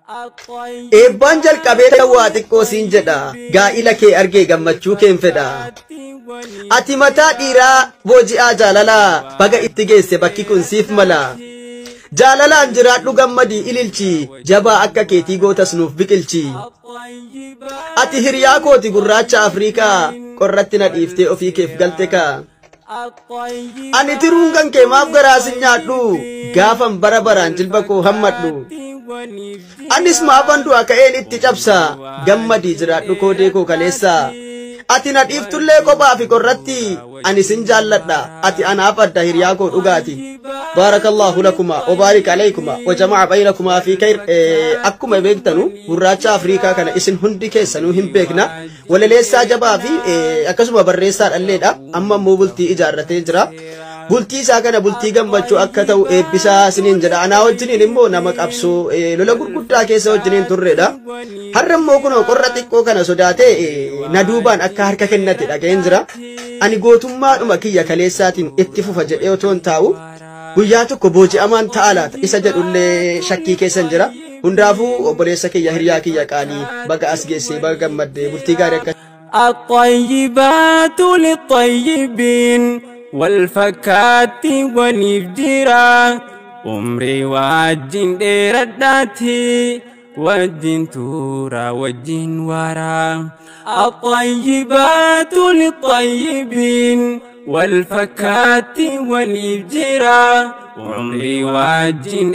Eebbaan jalqabee waa xiqqoo siin jedha, gaa'ila kee argee gammachuu keen fedha. Ati mataa dhiiraa booji'aa jaalalaa, baga itti geesse bakki kun siif mala. Jaalalaan jiraadhu, gammadii ililchi, jabaa akka keetii gootas nuuf biqilchi. Ati hiriyaa kooti gurraacha Afriikaa, qorratti na dhiiftee ofii keef galte kaa. Ani tiruun kan kee maaf garaa sin nyaadhu, gaafan bara baraan jilba koo hammadhu. Anis maafan du'a ka'een itti cabsa, gammadii jiraadhu koodee koo kaleessa. Ati na dhiiftullee kophaa fi qorratti, ani sin jaalladha, ati anaaf adda, hiriyaa koo dhugaati. Baarakallahu lakuma wa baarik alaykuma wa jama'a baynakumaa fi khayr. Akkuma beektanu gurraacha Afriikaa kana isin hundi keessanuu hin beekna. Walaleessaa jabaa fi akkasuma barreessaa dhalleedha. Amma immoo bultii ijaarratee jira. Bultii isaa kana bultii gammachuu akka ta'u eebbisaa isiniin jedha. Anaa wajjiniin immoo nama qabsoo lola gurguddaa keessa wajjiniin turredha. Har'a immoo kunoo qorra xiqqoo kana sodaatee na duubaan akka harka kennate dhaga'een jira. Ani gootummaadhuma kiyya kaleessaatiin itti fufa jedhee otoo hin taa'u, guyyaa tokko booji'amaan ta'a laata isa jedhullee shakkii keessan jira. Hundaafuu obboleessa kiyya, hiriyaa kiyya qaalii, baga as geessee, baga gammaddee, bultii gaarii akka الطيبات للطيبين والفكات ونفجرا عمري wajjin dheeradhaati wajjin tuura wajjin waraa. الطيبات للطيبين والفكات ونفجرا عمري wajjin.